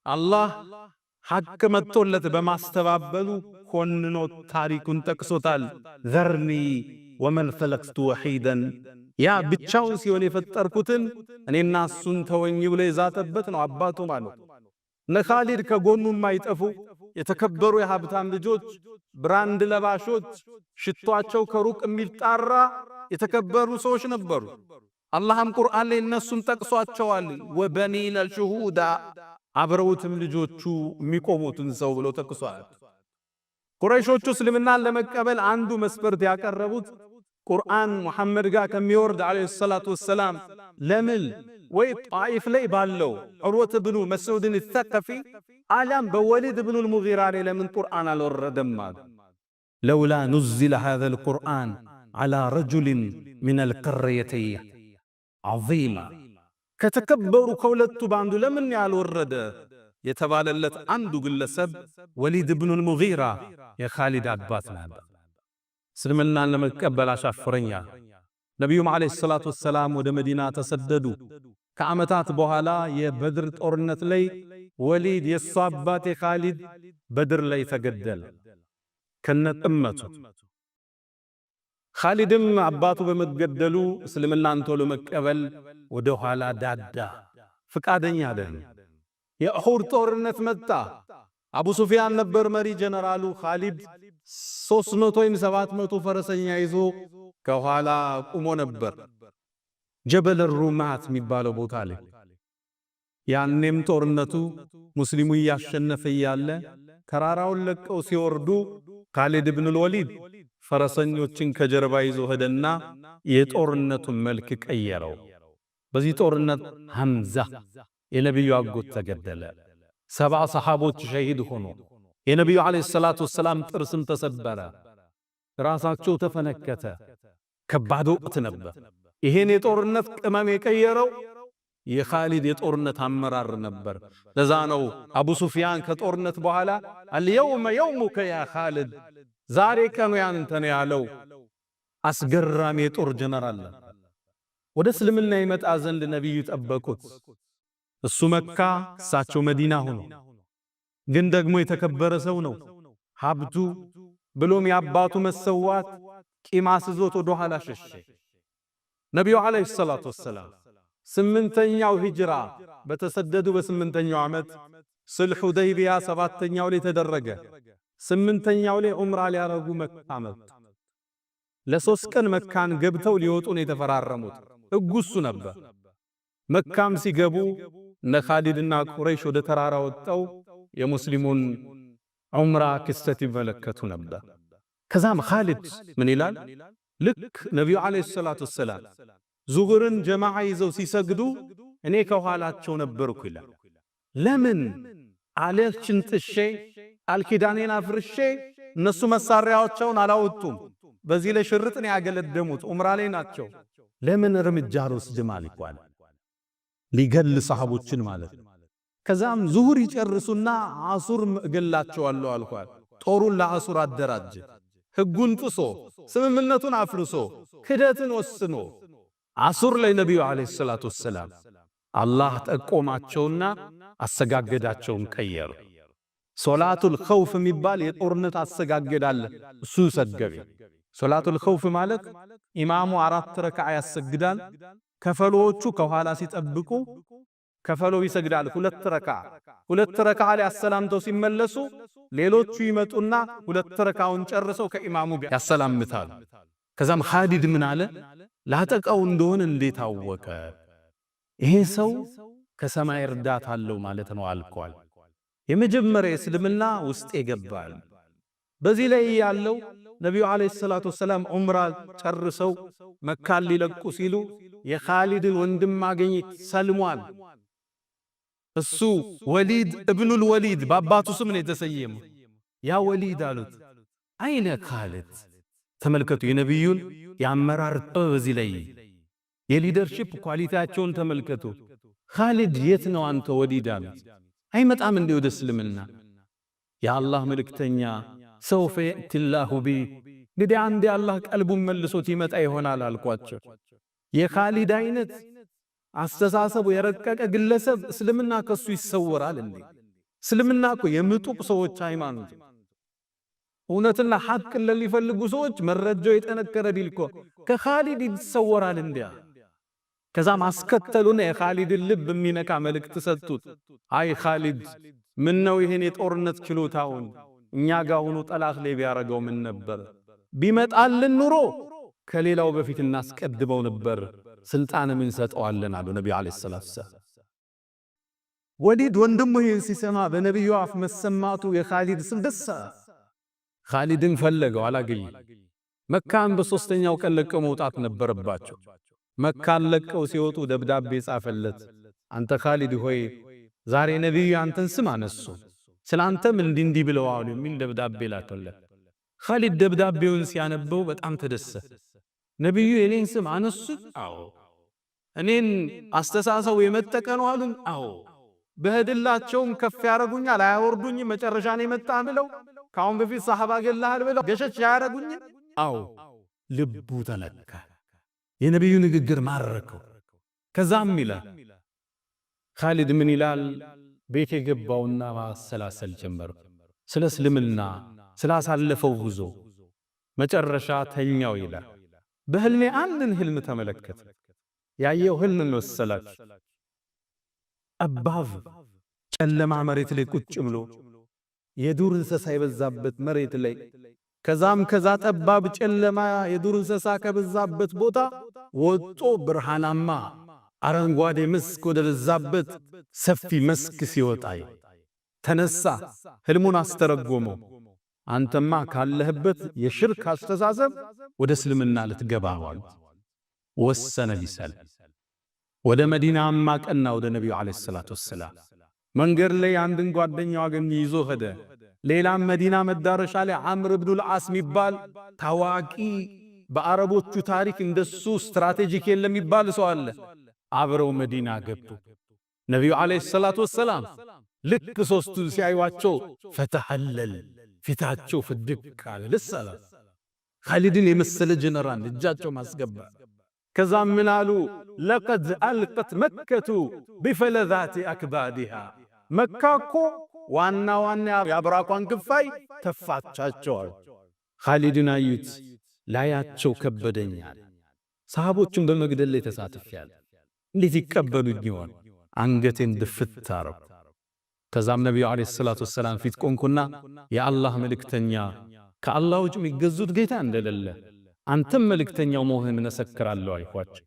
አላህ ሐቅ መጥቶለት በማስተባበሉ ኮንኖ ታሪኩን ጠቅሶታል። ذرني ومن خلقت وحيدا፣ ያ ብቻውን ሲሆን የፈጠርኩትን እኔና እሱን ተወኝ ብሎ የዛተበት ነው አባቱ ማለት። እነ ኻሊድ ከጎኑ የማይጠፉ የተከበሩ የሀብታም ልጆች፣ brand ለባሾች፣ ሽቷቸው ከሩቅ የሚጣራ የተከበሩ ሰዎች ነበሩ። አላህም ቁርአን ላይ እነሱን ጠቅሷቸዋል። وبنين شهودا፣ አብረውትም ልጆቹ የሚቆሙትን ሰው ብሎ ጠቅሷል። ቁረይሾቹ እስልምናን ለመቀበል አንዱ መስፈርት ያቀረቡት ቁርአን ሙሐመድ ጋር ከሚወርድ عليه الصلاة والسلام ለምን ወይ ጣኢፍ ላይ ባለው ዑርወት ብኑ መስዑድን ተቀፊ አሊያም በወሊድ ብኑል ሙጊራ ላይ ለምን ቁርአን አልወረደም አሉ። لولا نزل هذا القرآن على رجل من القريتين عظيم፣ ከተከበሩ ከሁለቱ በአንዱ ለምን ያልወረደ የተባለለት አንዱ ግለሰብ ወሊድ ብኑል ሙጊራ የኻሊድ አባት ነበር። እስልምናን ለመቀበል አሻፍረኛል። ነቢዩም عليه الصلاة والسلام ወደ መዲና ተሰደዱ። ከዓመታት በኋላ የበድር ጦርነት ላይ ወሊድ የእሱ አባት የኻሊድ በድር ላይ ተገደለ ከነጥመቱ። ኻሊድም አባቱ በመገደሉ እስልምናን ቶሎ መቀበል ወደ ኋላ ዳዳ፣ ፍቃደኛ አይደለም። የኡሑድ ጦርነት መጣ። አቡ ሱፊያን ነበር መሪ ጀነራሉ። ኻሊድ 300 ወይም 700 ፈረሰኛ ይዞ ከኋላ ቁሞ ነበር፣ ጀበል ሩማት የሚባለው ቦታ ላይ። ያኔም ጦርነቱ ሙስሊሙ እያሸነፈ እያለ ተራራውን ለቀው ሲወርዱ ካሊድ ብኑል ወሊድ ፈረሰኞችን ከጀርባ ይዞ ሄደና የጦርነቱን መልክ ቀየረው። በዚህ ጦርነት ሐምዛ የነቢዩ አጎት ተገደለ። 70 ሰሓቦች ሸሂድ ሆኖ የነቢዩ عليه الصلاة والسلام ጥርስም ተሰበረ፣ ራሳቸው ተፈነከተ። ከባድ ወቅት ነበር። ይሄን የጦርነት ቅመም የቀየረው የኻሊድ የጦርነት አመራር ነበር። ለዛ ነው አቡ ሱፊያን ከጦርነት በኋላ اليوم يومك يا خالد፣ ዛሬ ቀኑ ያንተ ነው ያለው። አስገራሚ የጦር ጀነራል ነበር። ወደ እስልምና ይመጣ ዘንድ ነቢዩ ጠበቁት። እሱ መካ፣ እሳቸው መዲና ሆኖ ግን ደግሞ የተከበረ ሰው ነው። ሀብቱ ብሎም የአባቱ መሰዋት ቂም አስዞት ወደ ኋላ ሸሸ። ነቢዩ عليه الصلاة والسلام 8ኛው ሂጅራ በተሰደዱ በ8ኛው ዓመት ሱልህ ሁደይቢያ 7ኛው ላይ ተደረገ። 8ኛው ላይ ዑምራ ሊያረጉ መካ መጡ። ለ3 ቀን መካን ገብተው ሊወጡ ነው የተፈራረሙት። ሕጉ እሱ ነበር። መካም ሲገቡ እነ ኻሊድና ቁረይሽ ወደ ተራራ ወጥተው የሙስሊሙን ዑምራ ክስተት ይመለከቱ ነበር። ከዛም ኻሊድ ምን ይላል? ልክ ነቢዩ عليه الصلاة والسلام ዙሁርን ጀማዓ ይዘው ሲሰግዱ እኔ ከኋላቸው ነበርኩ ይላል። ለምን አለችን ጥሼ ቃል ኪዳኔን አፍርሼ እነሱ መሳሪያዎቸውን አላወጡም። በዚህ ላይ ሽርጥን ያገለደሙት ዑምራ ላይ ናቸው። ለምን እርምጃ አልወስድም አልኳል። ሊገል ሰሃቦችን ማለት ነው። ከዛም ዙሁር ይጨርሱና አሱር እገላቸዋለሁ አልኳል። ጦሩን ለአሱር አደራጀ። ህጉን ጥሶ ስምምነቱን አፍርሶ ክደትን ወስኖ አሱር ላይ ነቢዩ عليه الصلاة والسلام አላህ ጠቆማቸውና አሰጋገዳቸውን ቀየሩ። صلاة الخوف የሚባል የጦርነት አሰጋገድ አለ። እሱ ሰገበ። صلاة الخوف ማለት ኢማሙ አራት ረክዓ ያሰግዳል። ከፈሎዎቹ ከኋላ ሲጠብቁ ከፈሎ ይሰግዳል ሁለት ረክዓ። ሁለት ረክዓ ላይ አሰላምተው ሲመለሱ ሌሎቹ ይመጡና ሁለት ረክዓውን ጨርሰው ከኢማሙ ጋር ያሰላምታሉ። ከዛም ኻሊድ ምን አለ? ላጠቃው እንደሆነ እንዴት አወቀ? ይሄ ሰው ከሰማይ እርዳታ አለው ማለት ነው አልኳል። የመጀመሪያ እስልምና ውስጥ ይገባል። በዚህ ላይ ያለው ነቢዩ عليه الصلاة والسلام ዑምራ ጨርሰው መካን ሊለቁ ሲሉ የኻሊድን ወንድም ማግኘት ሰልሟል። እሱ ወሊድ እብኑል ወሊድ በአባቱ ስም ነው የተሰየመው። ያ ወሊድ አሉት፣ أين خالد። ተመልከቱ የነቢዩን የአመራር ጥበብ እዚህ ላይ የ leadership quality ያቸውን ተመልከቱ። ኻሊድ የት ነው አንተ ወሊድ አሉት። አይመጣም እንዴ ወደ እስልምና? የአላህ መልእክተኛ سوف يأتي الله به፣ እንግዲህ አንዴ አላህ ቀልቡን መልሶት ይመጣ ይሆናል አልኳቸው። የኻሊድ አይነት አስተሳሰቡ የረቀቀ ግለሰብ እስልምና ከሱ ይሰወራል እንዴ? እስልምና እኮ የምጡቅ ሰዎች ሃይማኖት፣ እውነትና ሐቅን ለሚፈልጉ ሰዎች መረጃው የጠነከረ ዲል እኮ ከኻሊድ ይሰወራል እንዲያ። ከዛም አስከተሉና የኻሊድን ልብ የሚነካ መልእክት ሰጡት። አይ ኻሊድ፣ ምን ነው ይሄን የጦርነት ችሎታውን እኛ ጋር ሆኖ ጠላት ላይ ቢያረገው ምን ነበር? ቢመጣልን ኑሮ ከሌላው በፊት እናስቀድመው ነበር፣ ስልጣንም እንሰጠዋለን አሉ ነቢዩ عليه الصلاة والسلام። ወሊድ ወንድሙ ይህን ሲሰማ በነቢዩ አፍ መሰማቱ የኻሊድ ስም ደስ፣ ኻሊድን ፈለገው አላገኘም። መካን በሶስተኛው ቀን ለቀው መውጣት ነበረባቸው። መካን ለቀው ሲወጡ ደብዳቤ ጻፈለት። አንተ ኻሊድ ሆይ፣ ዛሬ ነቢዩ አንተን ስም አነሱ፣ ስለ አንተም እንዲህ እንዲህ ብለው አሉ የሚል ደብዳቤ ላከለት። ኻሊድ ደብዳቤውን ሲያነበው በጣም ተደሰተ። ነቢዩ የኔን ስም አነሱት? አዎ። እኔን አስተሳሰቡ የመጠቀ ነው አሉን? አዎ። በህድላቸውም ከፍ ያረጉኛል፣ አያወርዱኝም። መጨረሻ ነው የመጣ ብለው፣ ከአሁን በፊት ሰሐባ ገላሃል ብለው ገሸች አያረጉኝም? አዎ። ልቡ ተነካ። የነቢዩ ንግግር ማረከው። ከዛም ይላል ኻሊድ ምን ይላል? ቤት የገባውና ማሰላሰል ጀመረ። ስለ እስልምና፣ ስላሳለፈው ጉዞ። መጨረሻ ተኛው ይላል። በህልሜ አንድን ህልም ተመለከተ። ያየው ህልም መሰላችሁ? ጠባብ ጨለማ መሬት ላይ ቁጭ ብሎ፣ የዱር እንስሳ የበዛበት መሬት ላይ፣ ከዛም ከዛ ጠባብ ጨለማ የዱር እንስሳ ከበዛበት ቦታ ወጦ ብርሃናማ አረንጓዴ መስክ ወደ በዛበት ሰፊ መስክ ሲወጣ ተነሳ። ህልሙን አስተረጎመው። አንተማ ካለህበት የሽርክ አስተሳሰብ ወደ እስልምና ልትገባ አሉት። ወሰነ ሊሰልም። ወደ መዲናማ ቀና፣ ወደ ነቢዩ عليه الصلاة والسلام። መንገድ ላይ አንድን ጓደኛው አገኘ፣ ይዞ ሄደ። ሌላም መዲና መዳረሻ ላይ አምር ብኑል ዓስ የሚባል ታዋቂ፣ በአረቦቹ ታሪክ እንደሱ strategic የለም የሚባል ሰው አለ። አብረው መዲና ገቡ። ነቢዩ عليه الصلاة والسلام ልክ ሶስቱን ሲያዩዋቸው فتهلل፣ ፊታቸው ፍድቅ አለ። ደስ አላቸው። ኻሊድን የመሰለ ጀነራል እጃቸው ማስገባት። ከዛም ምን አሉ? لقد ألقت مكة بفلذات أكبادها፣ መካ እኮ ዋና ዋና የአብራኳን ክፋይ ተፋቻቸዋል። ኻሊድን አዩት፣ ላያቸው ከበደኛል። ሰሃቦቹን በመግደል ላይ ተሳትፌያለሁ። እንዴት ይቀበሉኝ ይሆን? አንገቴን ድፍት አረኩ። ከዛም ነቢዩ عليه الصلاة والسلام ፊት ቆንኩና የአላህ መልእክተኛ፣ ከአላህ ውጭ የሚገዙት ጌታ እንደሌለ አንተም መልእክተኛው መሆንህን እመሰክራለሁ አልኳቸው።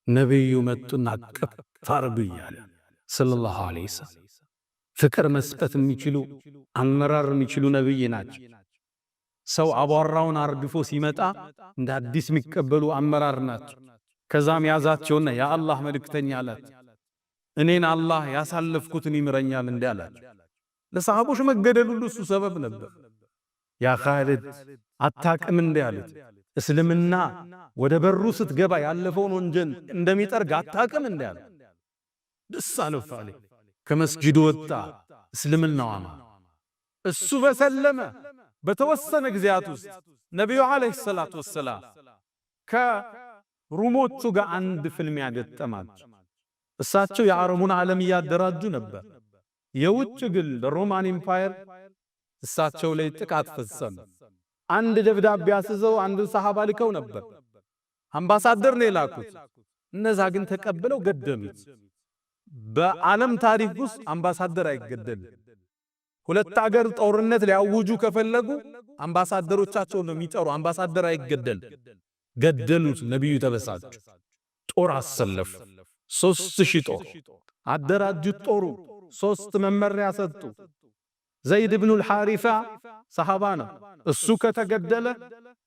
ነቢዩ መጡና እቅፍ አረጉኝ አለ صلى الله عليه وسلم። ፍቅር መስጠት የሚችሉ፣ አመራር የሚችሉ ነብይ ናቸው። ሰው አቧራውን አርግፎ ሲመጣ እንደ አዲስ የሚቀበሉ አመራር ናቸው። ከዛም ያዛቸውና የአላህ መልእክተኛ አላት፣ እኔን አላህ ያሳለፍኩትን ይምረኛል እንዲህ አላቸው። ለሰሃቦች መገደል ሁሉ እሱ ሰበብ ነበር። ያ ኻሊድ፣ አታቅም እንዲህ አሉት። እስልምና ወደ በሩ ስትገባ ያለፈውን ወንጀል እንደሚጠርግ አታቅም እንዲህ አሉት። ደስ አለው ኻሊድ። ከመስጂዱ ወጣ፣ እስልምናው አማ እሱ በሰለመ በተወሰነ ጊዜያት ውስጥ ነቢዩ عليه الصلاة والسلام ከሩሞቹ ጋር አንድ ፍልሚያ ገጠማቸው። እሳቸው የአረቡን ዓለም እያደራጁ ነበር። የውጭ ግን Roman Empire እሳቸው ላይ ጥቃት ፈጸመ። አንድ ደብዳቤ አስዘው አንድን ሰሃባ ልከው ነበር። አምባሳደር ነው የላኩት። እነዛ ግን ተቀብለው ገደሉት። በዓለም ታሪክ ውስጥ አምባሳደር አይገደልም። ሁለት አገር ጦርነት ሊያውጁ ከፈለጉ አምባሳደሮቻቸውን ነው የሚጠሩ። አምባሳደር አይገደል። ገደሉት። ነቢዩ ተበሳጩ። ጦር አሰለፉ። 3000 ጦር አደራጁት። ጦሩ ሶስት መመሪያ ሰጡ። ዘይድ ብኑል ሐሪሳ ሰሃባ ነው። እሱ ከተገደለ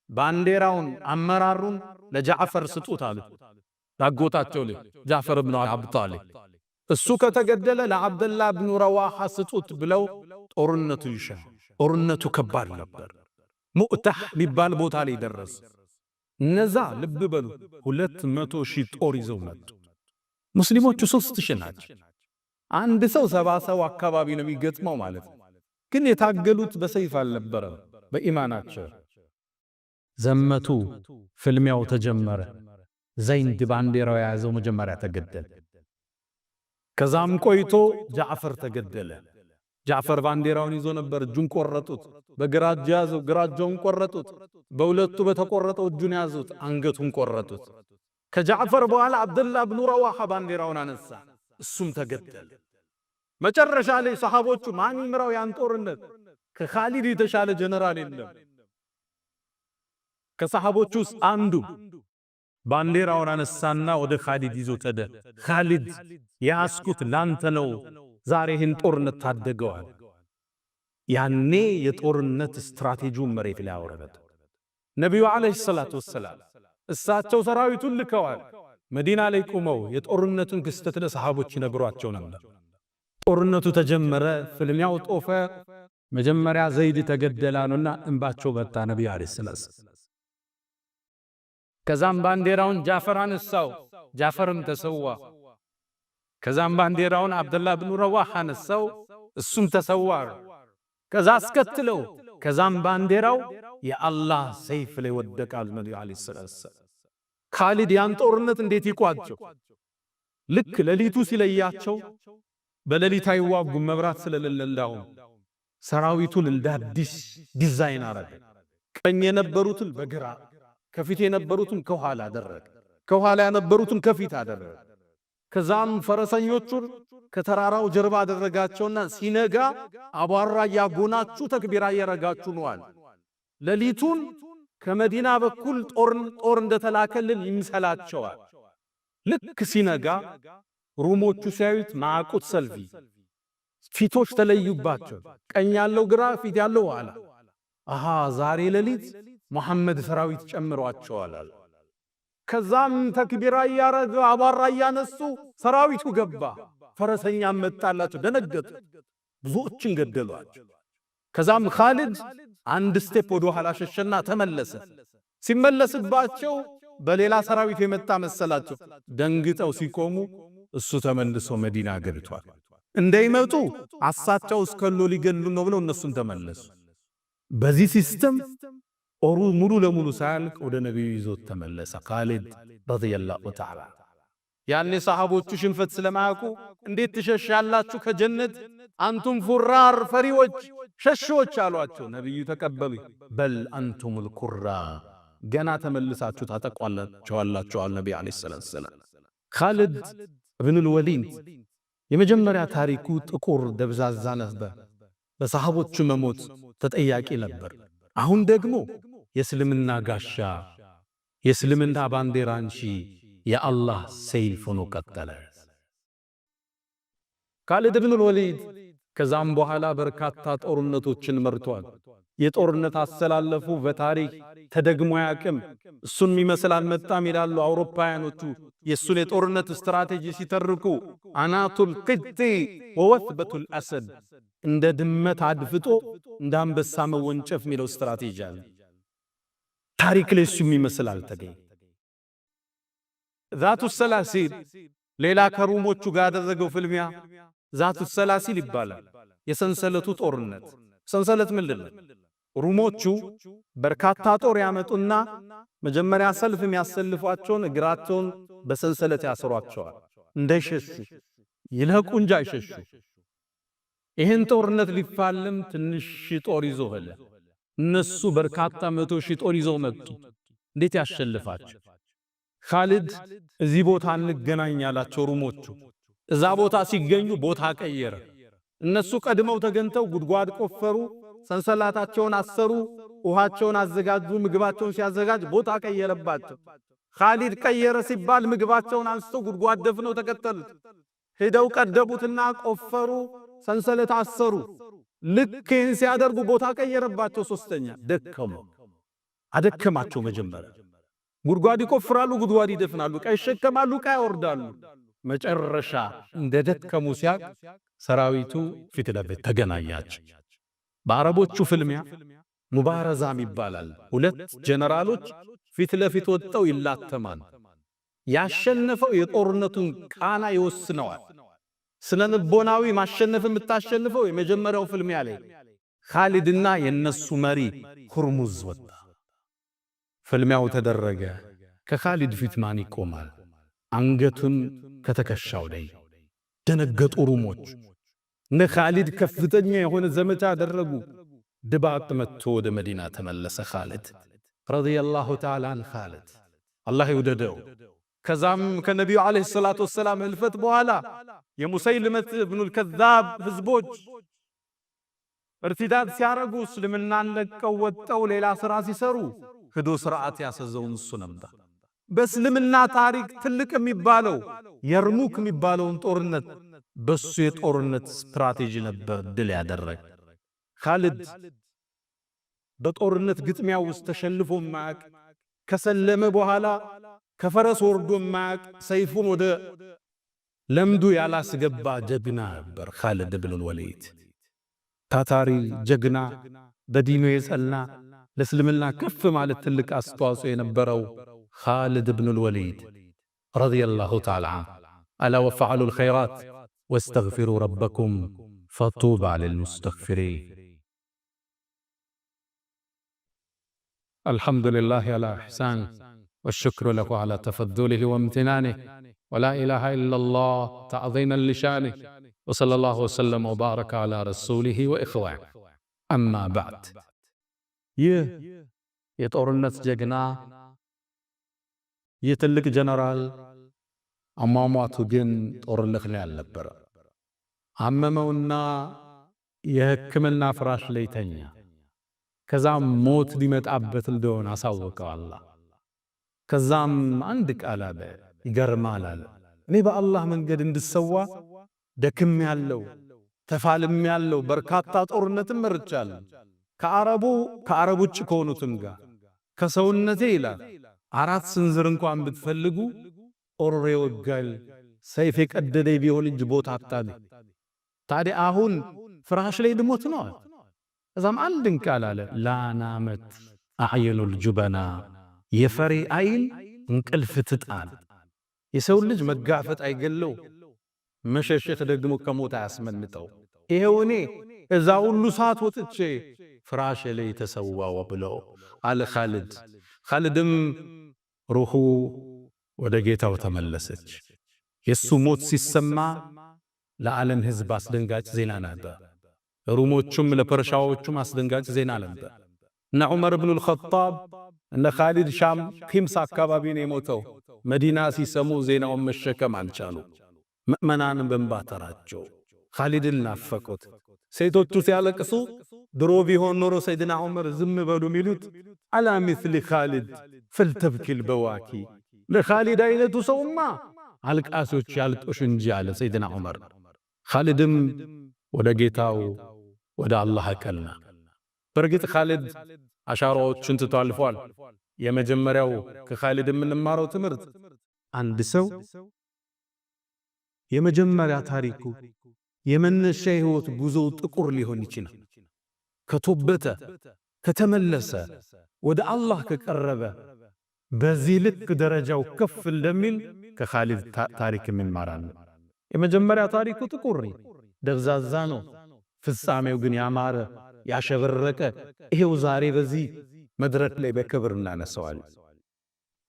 ባንዲራውን አመራሩን ለጃዕፈር ስጡት አሉት። ላጎታቸው ልጅ ጃዕፈር ብኑ አቢ ጣሊብ። እሱ ከተገደለ ለዓብደላህ ብኑ ረዋሓ ስጡት ብለው ጦርነቱ ይሻል። ጦርነቱ ከባድ ነበር። ሙእታህ የሚባል ቦታ ላይ ደረሰ። እነዛ ልብ በሉ 200,000 ጦር ይዘው መጡ። ሙስሊሞቹ 3000 ናቸው። አንድ ሰው 70 ሰው አካባቢ ነው የሚገጥመው ማለት ነው። ግን የታገሉት በሰይፍ አልነበረም፣ በኢማናቸው ዘመቱ። ፍልሚያው ተጀመረ። ዘይንድ ባንዲራው የያዘው መጀመሪያ ተገደለ። ከዛም ቆይቶ ጃዕፈር ተገደለ። ጃዕፈር ባንዲራውን ይዞ ነበር፣ እጁን ቆረጡት። በግራ እጁ ያዘው፣ ግራ እጁን ቆረጡት። በሁለቱ በተቆረጠው እጁን ያዙት፣ አንገቱን ቆረጡት። ከጃዕፈር በኋላ አብደላህ ብኑ ረዋሓ ባንዲራውን አነሳ፣ እሱም ተገደለ። መጨረሻ ላይ ሰሃቦቹ ማን ይምራው ያን ጦርነት? ከኻሊድ የተሻለ ጀነራል የለም። ከሰሃቦቹ ውስጥ አንዱ ባንዲራውን አነሳና ወደ ኻሊድ ይዞ ተደ ኻሊድ የያዝኩት ላንተ ነው፣ ዛሬ ይህን ጦርነት ታደገዋል። ያኔ የጦርነት ስትራቴጂውን መሬት ላይ አወረደ። ነቢዩ عليه الصلاة والسلام እሳቸው ሰራዊቱን ልከዋል። መዲና ላይ ቆመው የጦርነቱን ክስተት ለሰሃቦች ይነግሯቸው ነበር። ጦርነቱ ተጀመረ፣ ፍልሚያው ጦፈ። መጀመሪያ ዘይድ ተገደላኑና እንባቸው በጣ ነቢዩ عليه السلام። ከዛም ባንዲራውን ጃፈር አነሳው፣ ጃፈርም ተሰዋ። ከዛም ባንዲራውን አብደላህ ብኑ ረዋህ አነሳው፣ እሱም ተሰዋ። ከዛ አስከትለው ከዛም ባንዲራው የአላህ ሰይፍ ላይ ወደቃል። ነቢዩ عليه السلام ካሊድ ያን ጦርነት እንዴት ይቋጨው? ልክ ሌሊቱ ሲለያቸው በሌሊት አይዋጉም መብራት ስለሌለው ሰራዊቱን እንደ አዲስ ዲዛይን አረገ። ቀኝ የነበሩትን በግራ ከፊት የነበሩትን ከኋላ አደረገ። ከኋላ የነበሩትን ከፊት አደረገ። ከዛም ፈረሰኞቹን ከተራራው ጀርባ አደረጋቸውና ሲነጋ አቧራ እያጎናችሁ ተክቢራ እየረጋችሁ ነዋል። ሌሊቱን ከመዲና በኩል ጦር እንደተላከልን ይምሰላቸዋል። ልክ ሲነጋ ሩሞቹ ሲያዩት ማዕቁት ሰልፊ ፊቶች ተለዩባቸው። ቀኝ ያለው ግራ፣ ፊት ያለው ኋላ። አሃ ዛሬ ሌሊት መሐመድ ሰራዊት ጨምሯቸዋል። ከዛም ተክቢራ እያረገ አቧራ እያነሱ ሰራዊቱ ገባ። ፈረሰኛ መጣላቸው፣ ደነገጡ። ብዙዎችን ገደሏቸው። ከዛም ካሊድ አንድ step ወደ ኋላ ሸሸና ተመለሰ። ሲመለስባቸው በሌላ ሰራዊት የመጣ መሰላቸው። ደንግጠው ሲቆሙ እሱ ተመልሶ መዲና ገብቷል። እንዳይመጡ አሳቸው እስከሎ ሊገሉ ነው ብለው እነሱን ተመለሱ። በዚህ system ጦሩ ሙሉ ለሙሉ ሳያልቅ ወደ ነቢዩ ይዞት ተመለሰ ካሊድ رضي الله تعالى። ያኔ ሰሃቦቹ ሽንፈት ስለማያውቁ እንዴት ትሸሻላችሁ ከጀነት أنتم فرار ፈሪዎች ሸሾች አሏቸው። ነቢዩ ተቀበሉ። بل أنتم الكرار ገና ተመልሳችሁ ታጠቋላችኋላችሁ አሉ ነቢ عليه الصلاة والسلام። ካሊድ እብኑል ወሊድ የመጀመሪያ ታሪኩ ጥቁር ደብዛዛ ነበር። በሰሃቦቹ መሞት ተጠያቂ ነበር። አሁን ደግሞ የእስልምና ጋሻ የእስልምና ባንዲራ አንሺ የአላህ ሰይፍ ሆኖ ቀጠለ። ካሊድ ብኑል ወሊድ ከዛም በኋላ በርካታ ጦርነቶችን መርቷል። የጦርነት አሰላለፉ በታሪክ ተደግሞ አያውቅም። እሱን የሚመስል አልመጣም ይላሉ አውሮፓውያኖቹ። የእሱን የጦርነት ስትራቴጂ ሲተርኩ أناة القط ووثبة الأسد፣ እንደ ድመት አድፍጦ እንደ አንበሳ መወንጨፍ የሚለው ስትራቴጂ አለ። ታሪክ ላይ እሱ የሚመስል አልተገኘ። ذات السلاسل ሌላ ከሩሞቹ ጋር ያደረገው ፍልሚያ ذات السلاسل ይባላል። የሰንሰለቱ ጦርነት። ሰንሰለት ምንድን ነው? ሩሞቹ በርካታ ጦር ያመጡና መጀመሪያ ሰልፍ የሚያሰልፏቸውን እግራቸውን በሰንሰለት ያስሯቸዋል፣ እንዳይሸሹ ይለቁ እንጂ አይሸሹ። ይህን ጦርነት ሊፋለም ትንሽ ጦር ይዞ ሄደ። እነሱ በርካታ 100,000 ጦር ይዘው መጡ። እንዴት ያሸልፋቸው? ካሊድ እዚህ ቦታ እንገናኝ አላቸው ሩሞቹ። እዛ ቦታ ሲገኙ ቦታ ቀየረ። እነሱ ቀድመው ተገንተው ጉድጓድ ቆፈሩ፣ ሰንሰላታቸውን አሰሩ፣ ውሃቸውን አዘጋጁ። ምግባቸውን ሲያዘጋጅ ቦታ ቀየረባቸው። ካሊድ ቀየረ ሲባል ምግባቸውን አንስቶ ጉድጓድ ደፍነው ተከተሉት። ሄደው ቀደቡትና ቆፈሩ፣ ሰንሰለት አሰሩ። ልክ ይህን ሲያደርጉ ቦታ ቀየረባቸው። ሶስተኛ ደከሙ፣ አደከማቸው። መጀመሪያ ጉድጓድ ይቆፍራሉ፣ ጉድጓድ ይደፍናሉ፣ ዕቃ ይሸከማሉ፣ ዕቃ ያወርዳሉ። መጨረሻ እንደ ደከሙ ሲያቅ ሰራዊቱ ፊት ለፊት ተገናኛቸው። በአረቦቹ ፍልሚያ ሙባረዛም ይባላል። ሁለት ጀነራሎች ፊት ለፊት ወጥተው ይላተማል። ያሸነፈው የጦርነቱን ቃና ይወስነዋል። ስነ ልቦናዊ ማሸነፍ የምታሸንፈው የመጀመሪያው ፍልሚያ ላይ ካሊድና የነሱ መሪ ሁርሙዝ ወጣ። ፍልሚያው ተደረገ። ከካሊድ ፊት ማን ይቆማል? አንገቱን ከተከሻው ላይ ደነገጡ ሩሞች። እነ ኻሊድ ከፍተኛ የሆነ ዘመቻ አደረጉ። ድባቅ መጥቶ ወደ መዲና ተመለሰ ኻሊድ رضي الله تعالى عن ኻሊድ፣ አላህ ይውደደው። ከዛም ከነቢዩ عليه الصلاة والسلام ህልፈት በኋላ የሙሰይልመት ብኑል ከዛብ ህዝቦች ارتداد ሲያረጉ እስልምናን ለቀው ወጠው ሌላ ስራ ሲሰሩ ሂዶ ስርዓት ያሰዘውን እሱ ነበር። በእስልምና ታሪክ ትልቅ የሚባለው የርሙክ የሚባለውን ጦርነት በሱ የጦርነት ስትራቴጂ ነበር ድል ያደረገ። ኻሊድ በጦርነት ግጥሚያ ውስጥ ተሸንፎ ማያቅ፣ ከሰለመ በኋላ ከፈረስ ወርዶ ማያቅ፣ ሰይፉን ወደ ለምዱ ያላስገባ ጀግና ነበር ኻሊድ ብኑል ወሊድ። ታታሪ ጀግና፣ በዲኑ የጸና፣ ለእስልምና ከፍ ማለት ትልቅ አስተዋጽኦ የነበረው ኻሊድ ብኑል ወሊድ رضي الله تعالى عنه። ألا وافعلوا الخيرات واستغفروا ربكم فطوبى للمستغفرين። الحمد لله على إحسانه والشكر له على تفضله وامتنانه ولا إله إلا الله تعظيما لشانه وصلى الله وسلم وبارك على رسوله وإخوانه أما بعد። ይህ የጦርነት ጀግና፣ ይህ ትልቅ ጀነራል አሟሟቱ ግን ጦርነት ላይ አልነበረ። አመመውና የሕክምና ፍራሽ ላይ ተኛ። ከዛም ሞት ሊመጣበት እንደሆነ አሳወቀው አላህ። ከዛም አንድ ቃል አለ፣ ይገርማል አለ። እኔ በአላህ መንገድ እንድሰዋ ደክም ያለው ተፋልም ያለው በርካታ ጦርነትም መርቻለሁ ከአረብ ውጭ ከሆኑትም ጋር፣ ከሰውነቴ ይላል አራት ስንዝር እንኳን ብትፈልጉ ጦር የወጋል ሰይፍ የቀደደ ቢሆን እንጂ ቦታ አጣለ። ታዲያ አሁን ፍራሽ ላይ ልሞት ነው። እዛም አንድን ቃል አለ፣ لا نامت أعين الجبناء፣ የፈሪ አይን እንቅልፍ ትጣል። የሰው ልጅ መጋፈጥ አይገለው፣ መሸሸት ደግሞ ከሞት አያስመልጠው። ይሄው እኔ እዛ ሁሉ ሰዓት ወጥቼ ፍራሽ ላይ ተሰዋው ብሎ አለ ኻሊድ። ኻሊድም ሩሁ ወደ ጌታው ተመለሰች። የሱ ሞት ሲሰማ ለዓለም ሕዝብ አስደንጋጭ ዜና ነበር። ሩሞቹም ለፐርሻዎቹም አስደንጋጭ ዜና ነበር። እነ ዑመር ብኑል ኸጣብ እነ ኻሊድ ሻም ኺምስ አካባቢ ነው የሞተው። መዲና ሲሰሙ ዜናውን መሸከም አልቻሉ። ምእመናንን በእንባ ተራቸው። ኻሊድን ናፈቁት። ሴቶቹ ሲያለቅሱ ድሮ ቢሆን ኖሮ ሰይድና ዑመር ዝም በሉ የሚሉት على مثل خالد فلتبك البواكي፣ ለኻሊድ አይነቱ ሰውማ አልቃሶች ያልቅሱ እንጂ አለ ሰይድና ዑመር። ኻሊድም ወደ ጌታው ወደ አላህ አቀና። በእርግጥ ኻሊድ አሻራዎቹን ትቶ አልፏል። የመጀመሪያው ከኻሊድ የምንማረው ትምህርት አንድ ሰው የመጀመሪያ ታሪኩ የመነሻ የህይወት ጉዞው ጥቁር ሊሆን ይችላል። ከቶበተ፣ ከተመለሰ፣ ወደ አላህ ከቀረበ በዚህ ልክ ደረጃው ከፍ እንደሚል ከኻሊድ ታሪክ እንማራለን። የመጀመሪያ ታሪኩ ጥቁር ደብዛዛ ነው። ፍጻሜው ግን ያማረ ያሸበረቀ፣ ይሄው ዛሬ በዚህ መድረክ ላይ በክብር እናነሳዋለን።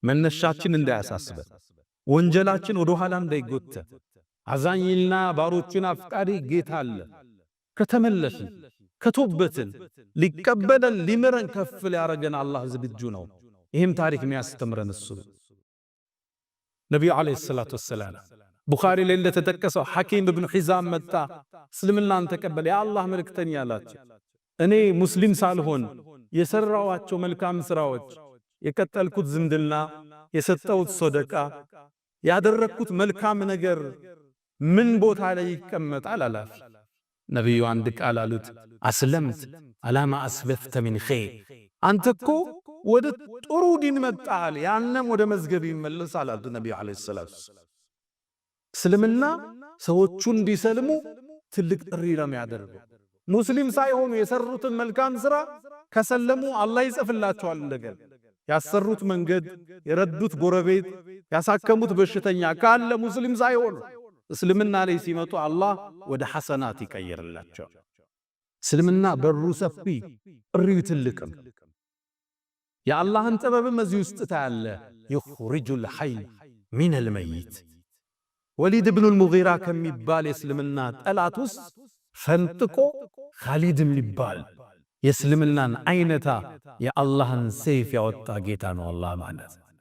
መነሻችን እንዳያሳስበን፣ ወንጀላችን ወደ ኋላ እንዳይጎተ፣ አዛኝና ባሮችን አፍቃሪ ጌታ አለ። ከተመለስን፣ ከቶበትን ሊቀበለን ሊምረን ከፍ ሊያረገን አላህ ዝግጁ ነው። ይህም ታሪክ የሚያስተምረን እሱ። ነቢዩ عليه الصلاة والسلام ቡኻሪ ላይ እንደተጠቀሰው ሐኪም ብኑ ሒዛም መጣ፣ እስልምናን ተቀበለ። የአላህ መልእክተኛ አላቸው፣ እኔ ሙስሊም ሳልሆን የሰራዋቸው መልካም ስራዎች፣ የቀጠልኩት ዝምድና፣ የሰጠሁት ሶደቃ፣ ያደረግኩት መልካም ነገር ምን ቦታ ላይ ይቀመጣል አላት። ነቢዩ አንድ ቃል አሉት፣ أسلمت على ما أسلفت من خير፣ አንተ እኮ ወደ ጥሩ ዲን መጣሃል፣ ያንም ወደ መዝገብ ይመለሳል አሉት ነቢዩ عليه الصلاة والسلام። እስልምና ሰዎቹ እንዲሰልሙ ትልቅ ጥሪ ነው የሚያደርገው። ሙስሊም ሳይሆኑ የሰሩትን መልካም ስራ ከሰለሙ አላህ ይጽፍላቸዋል። እንደገና ያሰሩት መንገድ፣ የረዱት ጎረቤት፣ ያሳከሙት በሽተኛ ካለ ሙስሊም ሳይሆኑ እስልምና ላይ ሲመጡ አላህ ወደ ሐሰናት ይቀይርላቸዋል። እስልምና በሩ ሰፊ፣ ጥሪው ትልቅም። የአላህን ጥበብም እዚህ ውስጥ ታያለ። يخرج الحي من الميت፣ ወሊድ ብኑል ሙጊራ ከሚባል የእስልምና ጠላት ውስጥ ፈንጥቆ ኻሊድ የሚባል የእስልምናን አይነታ የአላህን ሰይፍ ያወጣ ጌታ ነው አላህ ማለት።